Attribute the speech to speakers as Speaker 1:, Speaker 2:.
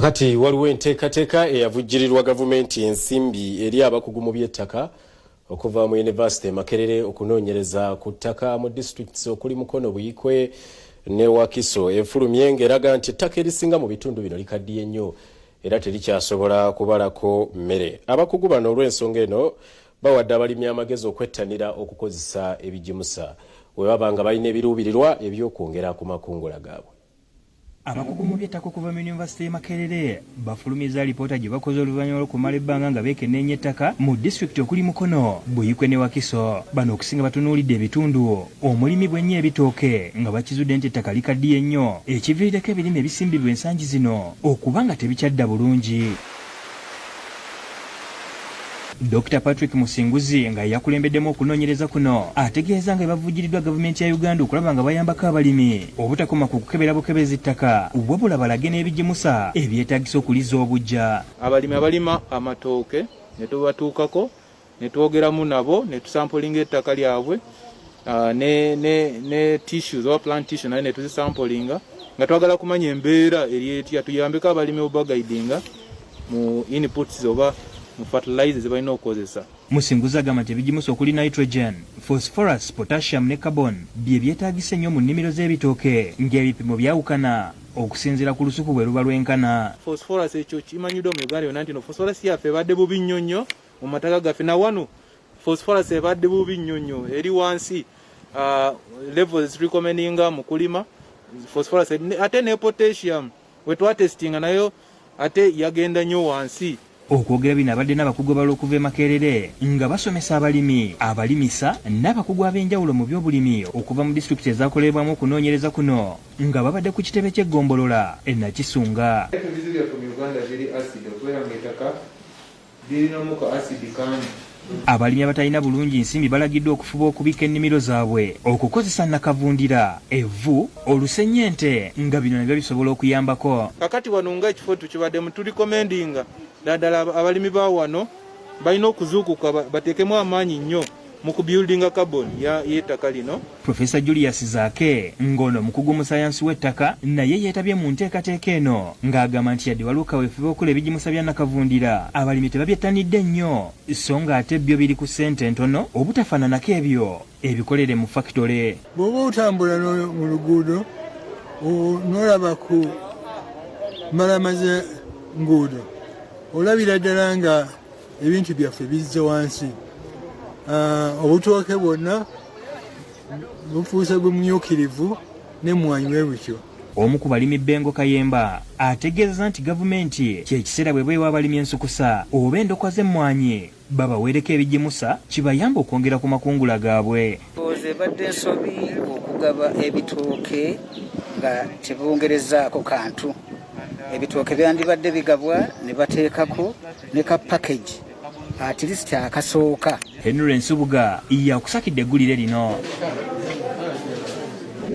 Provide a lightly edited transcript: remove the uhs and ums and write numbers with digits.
Speaker 1: Kakati waliwo enteekateeka eyavujjirirwa gavumenti ensimbi eri abakugu mu by'ettaka okuva mu yunivasite e Makerere okunoonyereza ku ttaka mu disitulikiti okuli Mukono, Buikwe ne Wakiso efulumye ng'eraga nti ettaka erisinga mu bitundu bino likaddiye nnyo era terikyasobola kubalako mmere. Abakugu bano olw'ensonga eno bawadde abalimi amagezi okwettanira okukozesa ebigimusa we baba nga balina ebiruubirirwa eby'okwongera ku makungula gaabwe.
Speaker 2: Abakugu mu by'ettaka okuva mu yunivasite y'e Makerere bafulumizza alipoota gye bakoze oluvannyuma lw'okumala ebbanga nga beekenneenya ettaka mu disitulikiti okuli Mukono, Buikwe ne Wakiso. Bano okusinga batunuulidde ebitundu omulimibwa ennyo ebitooke nga bakizudde nti ettaka likaddiye nnyo ekiviiriddeko ebirime ebisimbibwa ensangi zino okuba nga tebikyadda bulungi. Dokita Patrick Musinguzi nga yakulembeddemu okunoonyereza kuno ategeeza nga bavujjiriddwa gavumenti ya Uganda okulaba nga bayambako abalimi obutakoma ku kukebera bukebezi ttaka wabula balage n'ebigimusa ebyetaagisa okulizza obuggya.
Speaker 3: Abalimi abalima amatooke ne tubatuukako ne twogeramu nabo ne tusampolinga ettaka lyabwe ne tissues oba plant tissue naye ne tuzisampolinga nga twagala kumanya embeera eri etya, tuyambeko abalimi obagaidinga mu inputs oba mu fertilizers balina okukozesa.
Speaker 2: Musinguzi agamba nti ebigimusa okuli nitrogen, phosphorus, potassium ne carbon bye byetaagisa ennyo mu nnimiro z'ebitooke ng'ebipimo byawukana okusinziira ku lusuku bwe luba lwenkana.
Speaker 3: Phosphorus ekyo kimanyiddwa mu Uganda yonna nti no phosphorus yaffe ebadde bubi nnyo nnyo mu mataka gaffe, na wano phosphorus ebadde bubi nnyo nnyo eri wansi levels recommendinga mu kulima phosphorus, ate ne potassium we twatestinga nayo ate yagenda nnyo wansi.
Speaker 2: Okwogera bino abadde n'abakugu abalala okuva e Makerere nga basomesa abalimi, abalimisa n'abakugu ab'enjawulo mu by'obulimi okuva mu disitulikiti ezakolebwamu okunoonyereza kuno nga babadde ku kitebe ky'eggombolola e Nakisunga.
Speaker 3: Ebizibu byaffe mu Uganda biri acid, okubeera ng'ettaka lirinamu ka acid kangi.
Speaker 2: Abalimi abatalina bulungi nsimbi balagiddwa okufuba okubikka ennimiro zaabwe okukozesa nakavundira, evvu, olusennyente nga bino nabyo bisobola okuyambako.
Speaker 3: Kakati wano nga ekifo tukibaddemu tulikomendinga naddala abalimi ba wano balina okuzuukuka bateekemu amaanyi nnyo mu kubuildinga carbon y'ettaka lino.
Speaker 2: Professor Julius Zaake ng'ono mukugu mu sayansi w'ettaka naye yeetabye mu nteekateeka eno ng'agamba nti yadde waliwo kaweefube okukola ebigimusa bya nakavundira abalimi tebabyettanidde nnyo so ng'ate byo biri ku ssente ntono obutafaananako ebyo ebikolere mu fakitole.
Speaker 4: Bw'oba otambula mu luguudo n'olaba ku mbalama z'enguudo olabira ddala nga ebintu byaffe bizze wansi, obutooke bwonna bufuuse bumyukirivu n'emmwanyi bwe butyo.
Speaker 2: Omu ku balimi Bengo Kayemba ategeezezza nti gavumenti kye kiseera bwe beewa abalimi ensukusa oba endokwa z'emmwanyi babaweereko ebigimusa kibayambe okwongera ku makungula gaabwe.
Speaker 5: Ndowooza ebadde nsobi okugaba ebitooke nga tebongerezaako kantu. Ebitooke byandibadde bigabwa ne bateekako ne ka package at least akasooka.
Speaker 2: Henry Nsubuga yakusakidde eggulire lino.